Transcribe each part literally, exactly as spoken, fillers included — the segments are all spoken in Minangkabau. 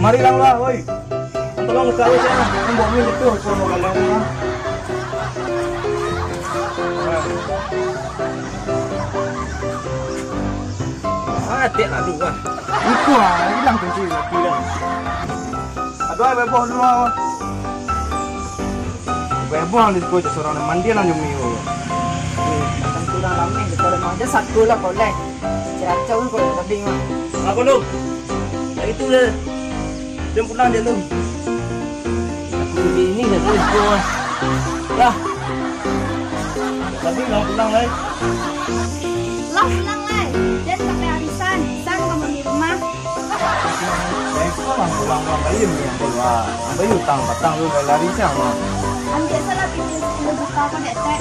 Mari lah, woi. Tolong tahu saya, ambo ni betul, kalau mau galau mah. Ah, tiak lalu lah. Itu ah, hilang kunci laki dah. Aduh, beboh dulu ah. Beboh di situ je, surang mandi lah nyo mio. Macam tu dah lama, kita dah mandi satu lah boleh. Kacau tu kalau tadi mah. Apa lu? Yang itu dah. Dia pulang dia tu. Aku beli ini dah tahu itu mah. Lah. Tapi nggak pulang, lai. Lah pulang, lai. Jan pakai arisan. San kamu di rumah. Baik, pulang, pulang, pulang. Ayo, ni, ambil, wah. Ambil utang, patang tu, lari siang, wah. Ambil salah pinjam sepuluh juta kau, Dek, Tek.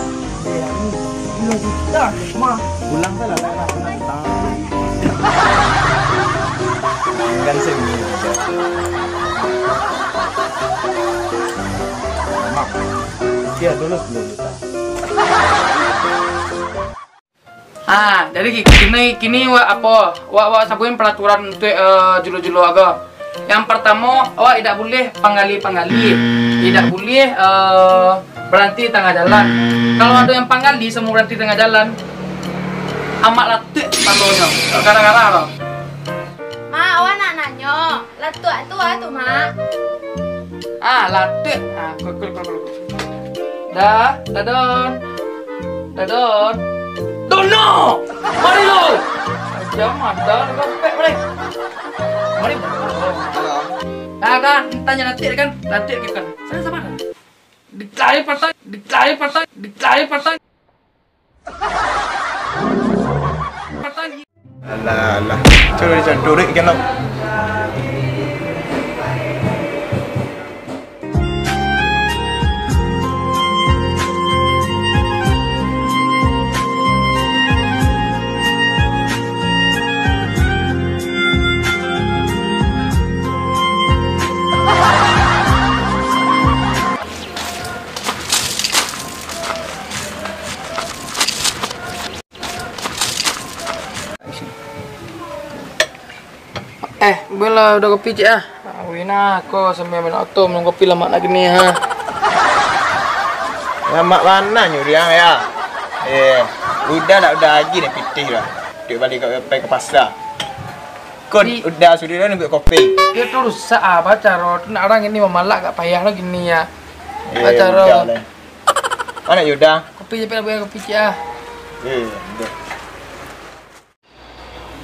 Eh, ni, sepuluh juta, mah. Pulang salah, lah, lah, pulang, utang. Kan saya ni, Mak. Dia dulu sepuluh juta. Ah, jadi ki-, kini, kini wak apo? Wak, wak sabuikan peraturan untuk, eh, julo-julo ago. Yang pertamo, awak idak buliah panggali-panggali. Idak buliah, eh, baranti tangah jalan. Kalau ado yang panggali samo baranti tangah jalan, amak latuak patonyo. Gara-gara apo? Ma, awak nak nanyo. Latuak tu ah tu, Mak. Ah, latuak. Ah, kul, kul, kul, kul. Dah, Dadon. Dadon. Dono! Mari lu! Aja mata, lu kampek, mari. Mari. Halo. Dah, dah, tanya latuak kan? Latuak kan? Sana sama. Dikelai patah, dikelai patah, dikelai patah. Alah, alah. Curi, curi, curi, kan, lo. Eh, builah udah kopi, Cik, ah. Ah, wina, ko sambil main oto, minum kopi lamak nak kini, ha. Lamak bana nyo urang, ya. Eh, udah lah, udah agi ni pitih lah. Duit balik ka, pai ka pasa. Ko udah sudah lah nunggu kopi. Dia tu rusak apa caro tu, nak urang ini mamalak agak payah lah kini, ya. Eh, apa caro? Udah lah. Mana Yuda? Kopi capek lah, buiah kopi, Cik, ah. Eh, udah.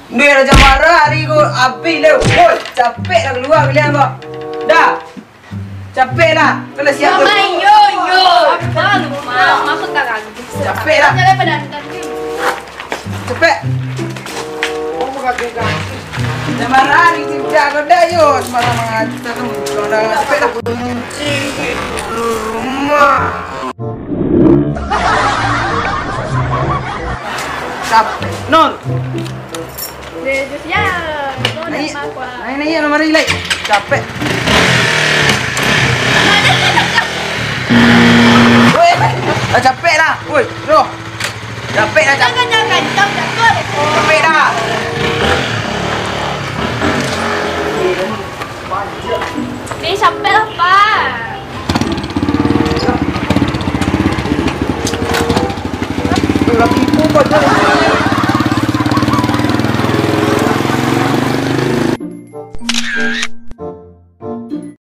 Nduh, Raja Mara hari ko abih dah. Woi, capek lah kalua kalian ko. Dah. Capek lah. Kan dah siap tu. Yo, yo, yo. Apa lu, Mak? Masuk tak lagi? Capek lah. Jangan pada antar ni. Capek. Oh, bukan juga. Raja Mara hari cinta ko dah, yo. Sembarang mangata tu. Kalau dah capek lah. Kunci rumah. Capek. Nur. Dia, dia siap. Kau nak Naik. Apa? Naik, naik, lamari, lai. Capek. Woi, dah capek dah. Woi, bro. Capek dah, capek. Jangan, jangan. Jam jatuh. Capek dah. Ni capek lah, Pak. Laki pun banyak.